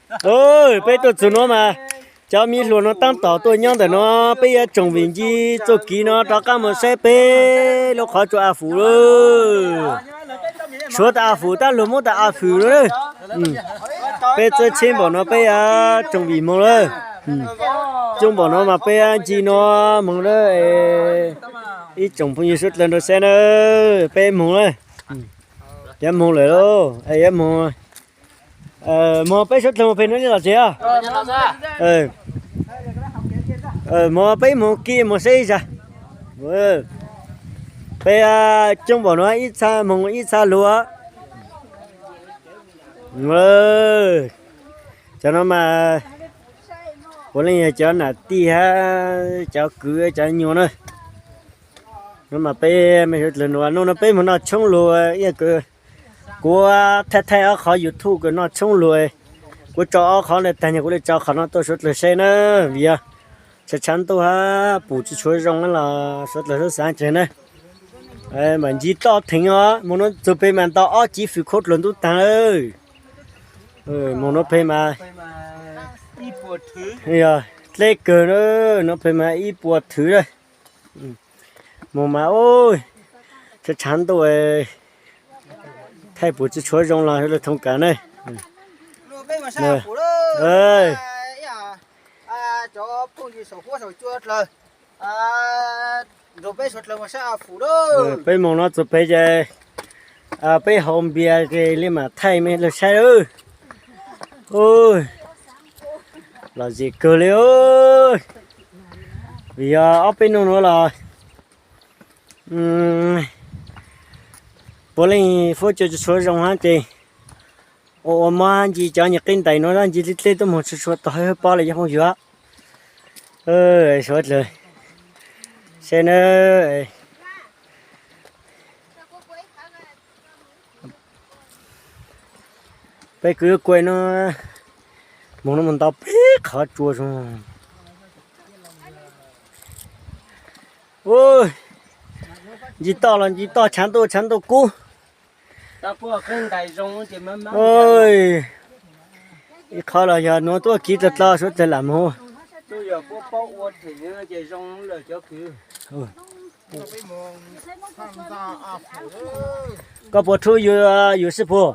Peb tuaj txug nuav mas cov me hluas no taab tom tuaj nyob ntawm no, peb yuav tsoom vim ncig txuj kev no rov qaab moog saib peb lub qhov tsua A Fum lawm. Suav tas A Fum tab luag muab tas A Fum lawm. Peb txawj tsheb npaum no peb yuav tsoom vim moog lawm. Coob npaum no mas peb yuav ncig no moog lawm. Ib tsoom phooj ywg suav dlawg nrug saib na, peb moog lawm. Yuav moog lawm lauj, yuav moog. Moog peb suav dlawg moog pem no los tsev. Moog peb moog kiag moog saib ib zag. Peb coob npaum no ib txha moog ib txha luag. Cov no mas puav leej yog cov nam tij hab cov kwv cov nyuas na. No mas peb mej suav dlawg nua, nub no peb moog noj tshoob luag ib yam kws kuv thaij thaij ob qhov YouTube kws noj tshoob luag. Kuv tso ob qhov ntawd tag nyag kuv le tso qhov no tuaj suav dlawg saib na, vim yog tshav tshav ntuj hab pum tsi tshua zoo los suav dlawg xaav xaav tseg na. Mam ncig toj theev os, moog nuav txug peg mas nto ob civ fwm khaub dluag ntub taag lawm. Moog nuav peg mas yog dleb kawg na, nuav peg mas ib puas thwv lawm. Moog mas tshav tshav ntuj thaij pum tsi tshua zoo los suav dlawg thooj kaav na. Peb moog no txug peg ces peb haus npias ces le mam thaij mej dlawg saib lawm. Lom zem kawg le, vim yog ob peb nub nuav los puav leej fuab cua tsi tshua zoo hab ces ua ua mob ncig cov nyuas qeb ntais nuav ncig dleb dleb tuab moog tshua tshua tog hawb pob le cov phooj ywg. Suav dlawg saib na, peb kwv kuaj no moog no moog nto peb qhov tsua zoo. Ncig toj los ncig toj tshav ntuj tshav ntuj kub. Ib qhov los yog nuav tuaj kiv dlawg dlawg suav dlawg lam moog. Koj puas tshua yus sib puag?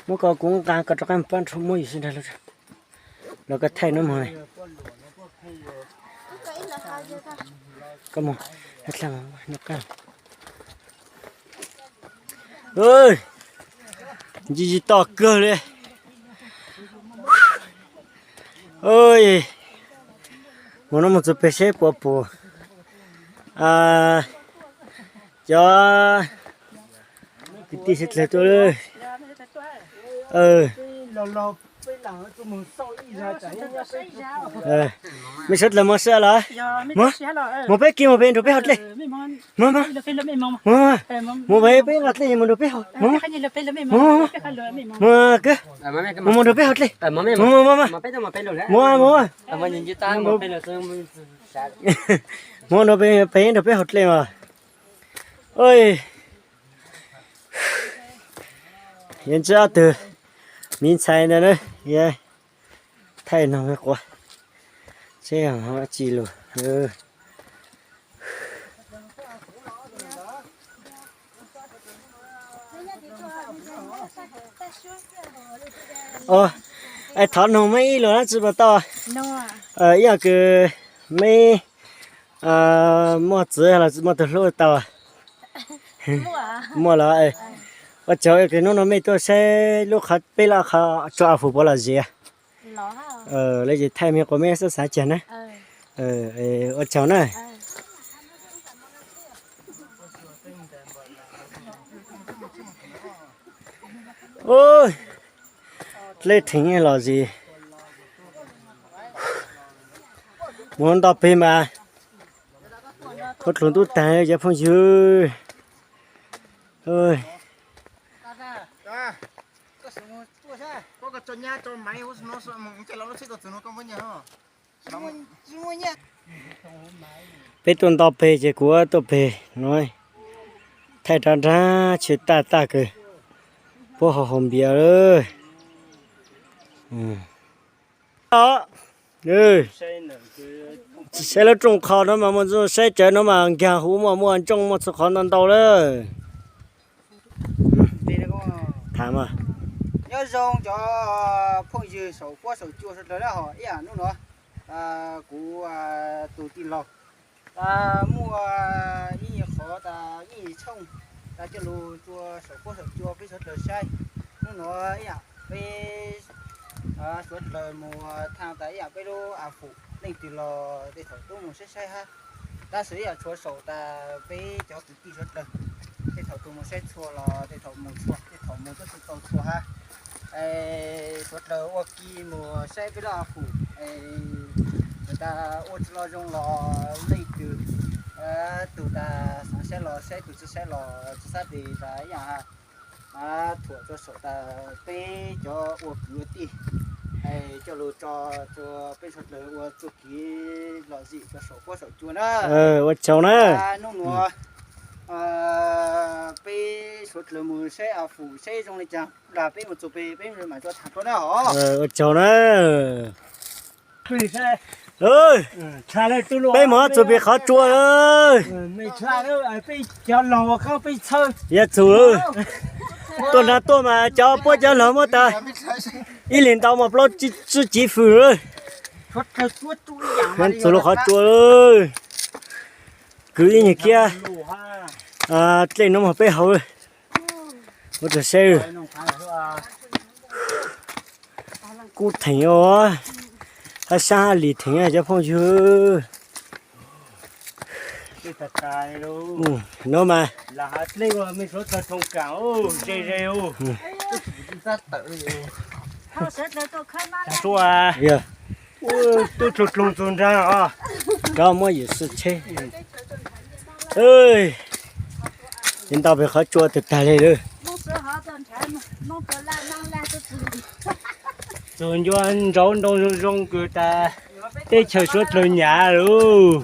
Muab koj kuv nqa koj rov qab pab nrug muab yus sib nrag lug, los koj thaij nuav moog. Koj moog, ncig ncig toj kawg le. Moog nuav moog txug peg seb puas pum cov kwv tij sawv dlawg tuaj. Mej sawv dlawg moog sab los? Moog peb kiag moog peb nrug peb hauv dlej. Moog, moog, moog peb nqas dlej moog nrug peb hauv. Moog, moog, moog kawg. Moog, moog nrug peb hauv dlej. Moog, moog, moog, moog, moog, moog nrug peb, peb nrug peb hauv dlej mas. Yuav ntsib ob tug miv ntxhais ntawd na, yuav thaij noog quav seb ho tsi lug. Es thov noog meb ib lus na, tsi puas tau? Ib yam kws meb muaj txiv los muaj tug hlub tau? Muaj los. Ua tsaug kws hnub no mej tuaj saib lub qhov peb lub qhov tsua A Fum puav lom zem. Lawv ces thaij mej quas mej xav xav cag na. Ua tsaug na. Dlej theev lom zem. Mus nto peg mas khaub dluag ntub taag cov phooj ywg. Peb tuaj nto peg ces kuv tuaj peg no, thaij rab nrab tsheb taj tag kawg, puab haus haus npias lawm. Saib lub rooj qho no mas muaj ntxooj, saib tsawv no mas nkaag huv muaj, muaj ntsooj muaj txhua qhov ntau ntau lawm. Nyob zoo cov phooj ywg saum huab saum cua sawv daws na, ho ib yam hnub no kuv tus tij laug muaj ib qhov tas ib tshooj tas coj lug rua saum huab saum cua peb sawv daws saib. Hnub no ib yam peb sawv daws mus thaam tas ib yam peb lub a fum leej twg los tej thaum tuaj mus saib saib hab. Tab sis ib yam tshuav saum tas peb cov kwv tij sawv daws tej thaum tuaj mus saib txhua los tej thaum mus txhua, tej thaum mus tuaj tsis tau txhua hab. Sawv daws ua ke mus saib peb lub a fum, tas ua tsi lo zoo los leej twg, tug tas xaav saib los saib, tug tsi saib los tsi sab tes tas ib yam. Thuam rua saum tas peb cov ua kwv ua tij, coj lug tso rua peb sawv daws ua txuj kev lom zem rua saum huab saum cua na. Ua tsaug na. Hnub nuav peb sawv daws mus saib a fum saib zoo le caag, dag peb mus txug peg peb mam rua thaam rua na hov. Ua tsaug na. Peb mus txug peg qhov tsua lawm. Yuav txug, tuaj nrag tuaj mas cov puab cov laug muab tas ib leeg ntau mas plaub tsib fwm lawm. Txug lub qhov tsua lawm. Kwv ib nyuag kiab dlej no mas peb hauv lawm. Ua rua saib, kub theem os, hab sab hab lis theem cov phooj ywg. No mas tub tug dlug txug nraag os. Rov muab yus sib tsheb. Ces ntau peg qhov tsua tag tag li lawm. Txug ncua nrauv ntoo zoo zoo kws tas teb chaws suav dlawg nyam lawm.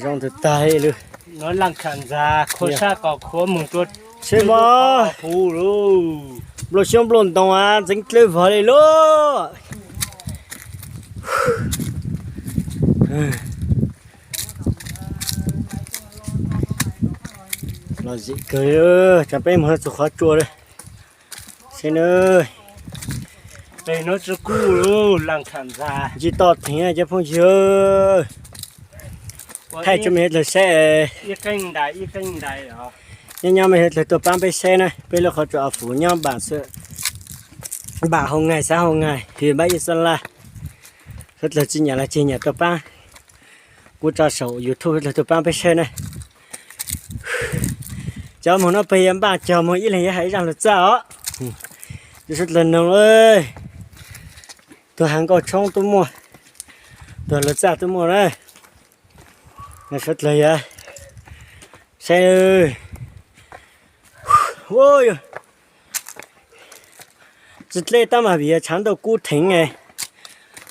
Zoo tag tag li lawm. Nuav laaj kham ntxag khua sab kom khuav moog rua seb mog, huv lawm. Nplooj xyoob nplooj ntoo ntxeev dlawb vog li lawm. Lom zem kawg, tsaam peb moog txug qhov tsua lawm. Seb na, peg nuav tsi kub, laaj kham ntxag ntsib toj theem cov phooj ywg. Thaij tsua mej sawv dlawg saib, nyob nyob mej sawv dlawg tuaj paab peb saib na, peb lub qhov tsua a fum nyob npam xwb, npam Hau Ngaig, xav Hau Ngaig, hwm npab Ib Xab Laj. Sawv dlawg tsi nyam los tseg nyam tuaj paab, kuv tso saum YouTube sawv dlawg tuaj paab peb saib na. Cov moog nuav peg yuav npaj cog moog ib leeg yuav has ib zaaj lug txaj os. Sawv dlawg noog, tuag has nkauj tshoob tub muaj, tuag lug txaj tub muaj na. Sawv dlawg yog saib, tsi dleb tab mas vim yog tshav ntuj kub theev,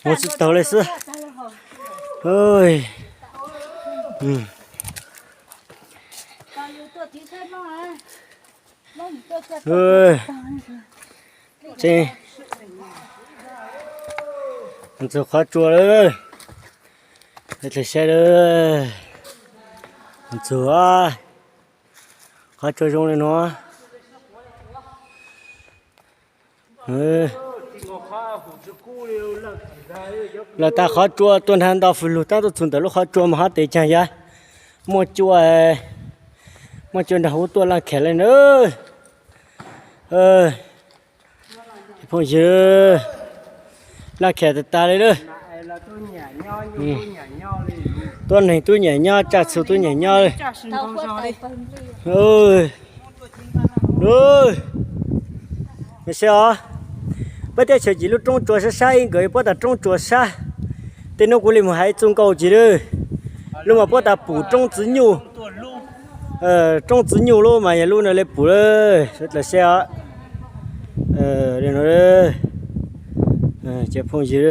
moog tsi taug le xwb. Txug qhov tsua lawm, saib lawm, txug qhov tsua zoo li nuav. Lawm tas qhov tsua tuaj nrag nto fwm lug tab tuaj txug ntawm lub qhov tsua mas hov tes caag yog muaj cua, muaj cua nrag huv tuaj laaj kham le na. Phooj ywg, laaj kham tag tag li lawm. Tuab neeg tub nyam nyob, tsaj txhu tub nyam nyob. Saib os, peb teb chaws ces lub roob tsua sab sab ib nkawd puab tas roob tsua sab. Tej nub kuv li mus hais txuj nkauj ces lub mas puab tas pum roob txiv nyuj. Roob txiv nyuj lub mas yog lub no le pum lawm, sawv dlawg saib os. Li no, cov phooj ywg,